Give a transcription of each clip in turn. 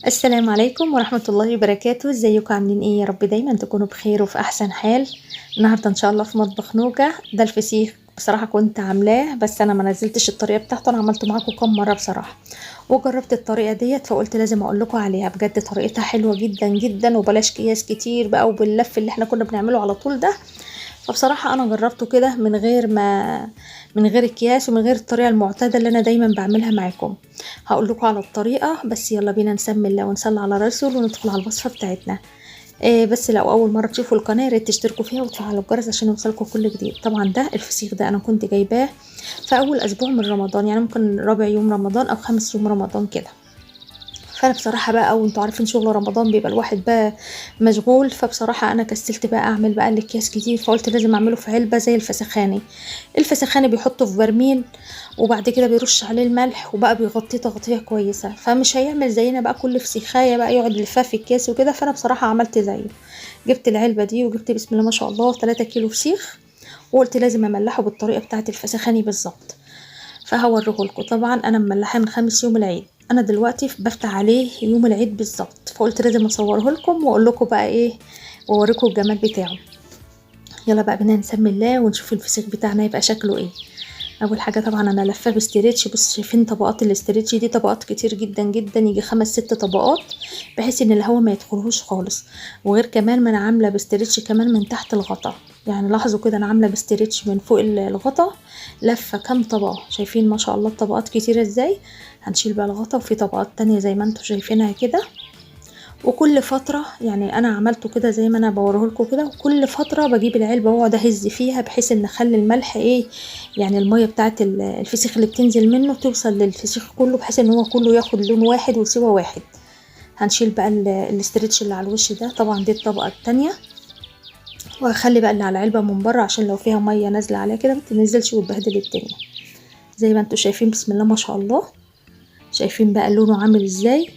السلام عليكم ورحمة الله وبركاته. ازيكم عاملين ايه؟ يا رب دايما تكونوا بخير وفي احسن حال. النهارده ان شاء الله في مطبخ نوجة. ده الفسيخ بصراحة كنت عاملاه، بس انا ما نزلتش الطريقة بتاعته. انا عملته معاكم كم مرة بصراحة وجربت الطريقة ديت، فقلت لازم اقول لكم عليها. بجد طريقتها حلوة جدا جدا، وبلاش اكياس كتير بقى وباللف اللي احنا كنا بنعمله على طول ده. فبصراحة انا جربته كده من غير اكياس ومن غير الطريقة المعتادة اللي انا دايما بعملها معاكم. هقول لكم على الطريقة، بس يلا بينا نسمي الله ونصلي على الرسول وندخل على الوصفة بتاعتنا. بس لو اول مرة تشوفوا القناة يا ريت تشتركوا فيها وتفعلوا الجرس عشان يوصلكم كل جديد. طبعا ده الفسيخ ده انا كنت جايباه في اول اسبوع من رمضان، يعني ممكن رابع يوم رمضان او خامس يوم رمضان كده. فانا بصراحة بقى، وانتوا عارفين شغل رمضان بيبقى الواحد بقى مشغول، فبصراحة انا كسلت بقى اعمل بقى الاكياس كتير، فقلت لازم اعمله في علبة زي الفسخاني. الفسخاني بيحطه في برميل وبعد كده بيرش عليه الملح وبقى بيغطيه تغطيه كويسة، فمش هيعمل زينا بقى كل فسيخايه بقى يقعد يلفها في الكاس وكده. فانا بصراحة عملت زيه، جبت العلبة دي وجبت بسم الله ما شاء الله 3 كيلو فسيخ، وقلت لازم املحه بالطريقة بتاعه الفسخاني بالظبط. فهوريه لكم. طبعا انا مملحاه من 5 يوم العيد، انا دلوقتي بفتح عليه يوم العيد بالظبط، فقلت لازم اصوره لكم واقول لكم بقى ايه واوريكم الجمال بتاعه. يلا بقى بينا نسمي الله ونشوف الفسيخ بتاعنا يبقى شكله ايه. اول حاجة طبعا انا لفاه ب stretch، بصوا شايفين طبقات ال stretch دي، طبقات كتير جدا جدا، يجي 5 6 طبقات، بحيث ان الهواء ما يدخلهوش خالص. وغير كمان ما انا عامله ب stretch كمان من تحت الغطا، يعني لاحظوا كده انا عامله ب stretch من فوق الغطا لفه كام طبقه، شايفين ما شاء الله الطبقات كتيرة ازاي. هنشيل بقى الغطا، وفي طبقات تانية زي ما انتم شايفينها كده. وكل فترة يعني انا عملته كده زي ما انا بوريه لكم كده، وكل فترة بجيب العلبة واقعد اهز فيها بحيث ان اخلي الملح ايه، يعني المية بتاعه الفسيخ اللي بتنزل منه توصل للفسيخ كله، بحيث ان هو كله ياخد لون واحد وسوى واحد. هنشيل بقى ال stretch اللي على الوش ده، طبعا دي الطبقة التانية، وهخلي بقى اللي على العلبة من بره عشان لو فيها مية نازله عليها كده ما تنزلش وتبهدل الدنيا. زي ما انتم شايفين بسم الله ما شاء الله، شايفين بقى لونه عامل ازاي.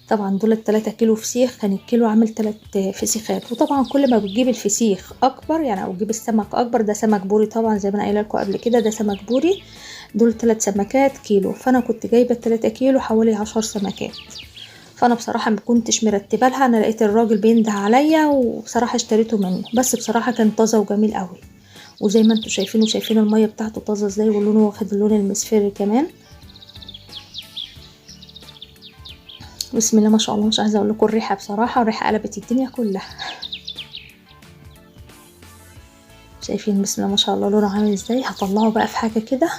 طبعا دول 3 كيلو فسيخ، كان الكيلو عامل 3 فسيخات. وطبعا كل ما بتجيب الفسيخ اكبر، يعني او تجيب السمك اكبر، ده سمك بوري طبعا زي ما انا قايله لكم قبل كده، ده سمك بوري، دول 3 سمكات كيلو. فانا كنت جايبه 3 كيلو حوالي 10 سمكات. فانا بصراحة ما كنتش مرتبه لها، انا لقيت الراجل بينده عليا وبصراحة اشتريته منه، بس بصراحة كان طازة وجميل قوي. وزي ما انتم شايفين وشايفين المية بتاعته طازة ازاي، ولونه واخد اللون المصفر كمان. بسم الله ما شاء الله، مش عايزه اقول لكم الريحة بصراحة، الريحة قلبت الدنيا كلها. شايفين بسم الله ما شاء الله لونه عامل ازاي. هطلعه بقى في حاجة كده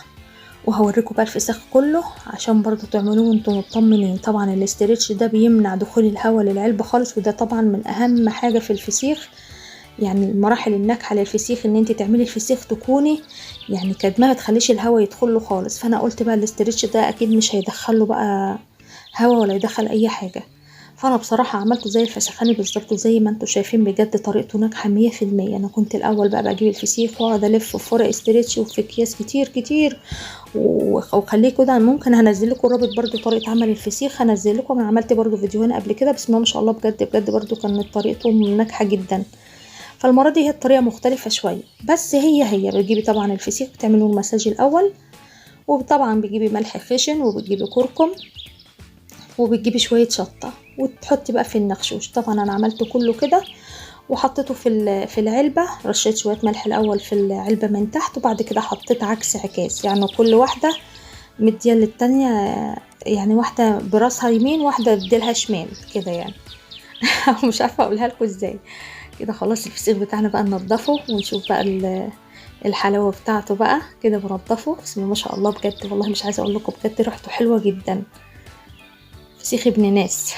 وهوريكم بقى الفسيخ كله عشان برضو تعملوه وانتم مطمنين. طبعا ال stretch ده بيمنع دخول الهواء للعلبه خالص، وده طبعا من اهم حاجة في الفسيخ، يعني المراحل الناجحة للفسيخ ان انت تعملي الفسيخ تكوني يعني كدمه، ما تخليش الهواء يدخله خالص. فانا قلت بقى ال stretch ده اكيد مش هيدخله بقى هوا ولا يدخل اي حاجة. فانا بصراحة عملته زي الفسخاني بالظبط زي ما انتم شايفين، بجد طريقته ناجحة 100%. انا كنت الاول بقى بجيب الفسيخ واقعد الف في ورق stretch وفي اكياس كتير كتير، وخليه كده. ممكن هنزل لكم رابط برده طريقه عمل الفسيخ، هنزل لكم، انا عملت برده فيديوهين قبل كده بسم الله ما شاء الله، بجد بجد برده كانت طريقته ناجحة جدا. فالمره دي هي الطريقة مختلفة شوية، بس هي بتجيبي طبعا الفسيخ بتعملوا المساج الاول، وطبعا بتجيبي ملح خشن وبتجيبي كركم وبتجيبي شوية شطه وتحطي بقى في النخشوش. طبعا انا عملته كله كده وحطيته في العلبة، رشيت شوية ملح الاول في العلبة من تحت، وبعد كده حطيت عكس عكاز، يعني كل واحدة مديه للتانيه، يعني واحدة براسها يمين واحدة اديلها شمال كده يعني. مش عارفه اقولها لكم ازاي كده. خلاص الفسيخ بتاعنا بقى ننضفه ونشوف بقى الحلاوة بتاعته بقى كده، بنضفه بسم الله ما شاء الله. بجد والله مش عايزه اقول لكم، بجد ريحته حلوة جدا، فسيخ ابن ناس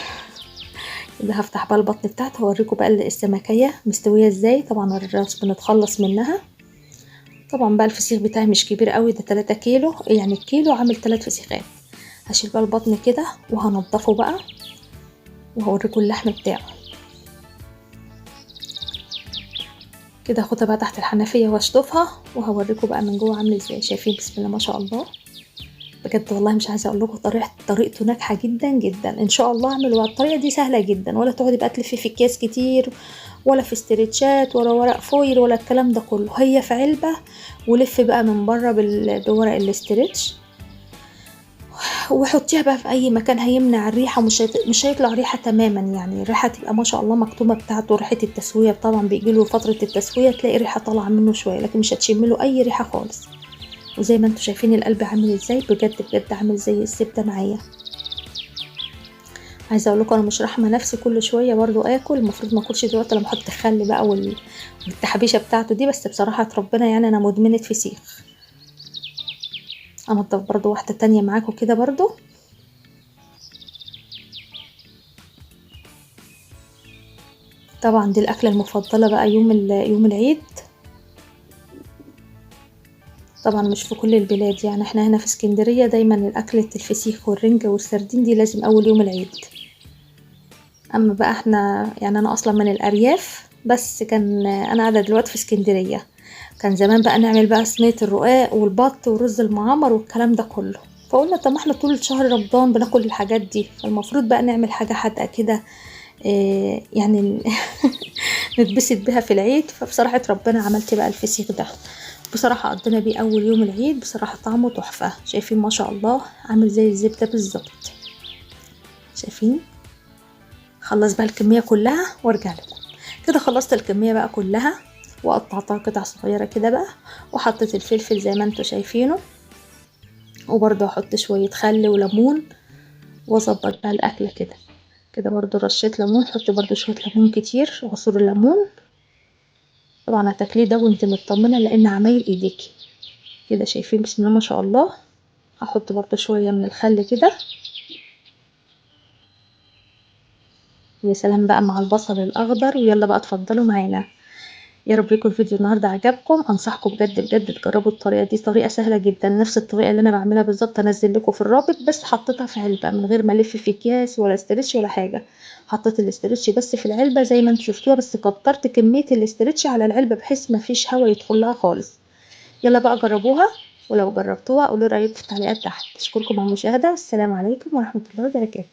كده. هفتح بقى البطن بتاعته واوريكم بقى السمكيه مستوية ازاي. طبعا الراس بنتخلص منها. طبعا بقى الفسيخ بتاعي مش كبير قوي، ده 3 كيلو، يعني الكيلو عامل 3 فسيخات. هشيل بقى البطن كده وهنضفه بقى وهوريكم اللحم بتاعه كده. هاخدها بقى تحت الحنفية واشطفها وهوريكم بقى من جوه عامل ازاي. شايفين بسم الله ما شاء الله، بجد والله مش عايزه اقول لكم طريقته ناجحة جدا جدا. ان شاء الله اعملوا الطريقة دي، سهلة جدا، ولا تقعدي بقى تلفي في اكياس كتير ولا في استرتشات ولا ورق foil ولا الكلام ده كله، هي في علبة ولف بقى من بره بورق ال stretch. وحطيها بقى في اي مكان هيمنع الريحة، ومش مش هيطلع ريحه تماما، يعني الريحة تبقى ما شاء الله مكتومة بتاعته. ريحه التسوية طبعا بيجي له فترة التسوية تلاقي ريحه طالعه منه شوية، لكن مش هتشم له اي ريحه خالص. وزي ما انتم شايفين القلب عامل ازاي، بجد بجد عامل زي الزبدة معايا. عايزه اقول لكم انا مش راحمه نفسي، كل شوية برضو اكل، المفروض ما اكلش دلوقتي لما احط خل بقى والتحبيشه بتاعته دي، بس بصراحة ربنا يعني انا مدمنه فسيخ. انضف برضو واحدة تانية معاكم كده برضو. طبعا دي الاكلة المفضلة بقى يوم العيد، طبعا مش في كل البلاد، يعني احنا هنا في اسكندرية دايما الاكلة الفسيخ والرنجه والسردين دي لازم اول يوم العيد. اما بقى احنا يعني انا اصلا من الارياف، بس كان انا قاعدة دلوقتي في اسكندرية، كان زمان بقى نعمل بقى صينية الرقاق والبط ورز المعمر والكلام ده كله، فقلنا طب ما احنا طول شهر رمضان بناكل الحاجات دي، فالمفروض بقى نعمل حاجة حادقه كده يعني نتبسط بيها في العيد. فبصراحة ربنا عملت بقى الفسيخ ده، بصراحة قضينا بيه اول يوم العيد، بصراحة طعمه تحفة. شايفين ما شاء الله عامل زي الزبدة بالظبط، شايفين. خلص بقى الكمية كلها وارجع لكم كده. خلصت الكمية بقى كلها وقطعتها قطع صغيرة كده بقى، وحطيت الفلفل زي ما انتم شايفينه، وبرده هحط شوية خل وليمون واظبط بقى الاكلة كده كده. برده رشيت ليمون، حط برده شوية ليمون كتير، عصير الليمون. طبعا هتاكليه ده وانت مطمنه لان عمايل ايديكي كده. شايفين بسم الله ما شاء الله. هحط برده شوية من الخل كده، يا سلام بقى مع البصل الاخضر. ويلا بقى اتفضلوا معانا. يا رب يكون فيديو النهارده عجبكم. انصحكم بجد بجد تجربوا الطريقة دي، طريقه سهلة جدا، نفس الطريقة اللي انا بعملها بالظبط. انزل لكم في الرابط، بس حطيتها في علبة من غير ما الف في اكياس ولا stretch ولا حاجة. حطيت ال stretch بس في العلبة زي ما انتم شفتوها، بس كترت كمية ال stretch على العلبة بحيث ما فيش هوا يدخل لها خالص. يلا بقى جربوها، ولو جربتوها قولوا رايكم في التعليقات تحت. اشكركم على المشاهدة، والسلام عليكم ورحمة الله وبركاته.